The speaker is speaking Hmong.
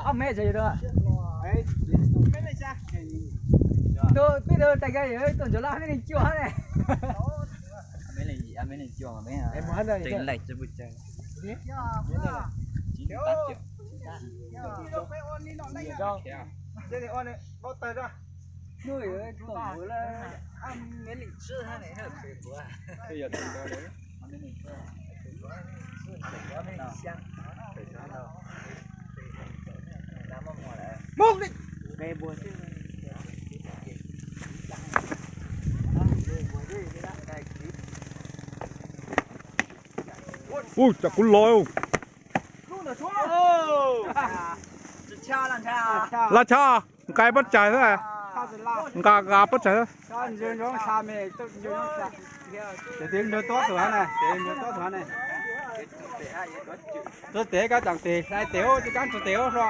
Ob mev tsis yog tus, peb tug tais ka tuaj ntsoov lawm, ob mev neeg cuaj ne. Ua cas kuv los. Laj Tshaj, nqa pob tsaig xwb, nqa nqa pob tsaig xwb. Tuav tes kab tseem tes, hlais tes ub, tsis kaab tsuag tes ub hlo.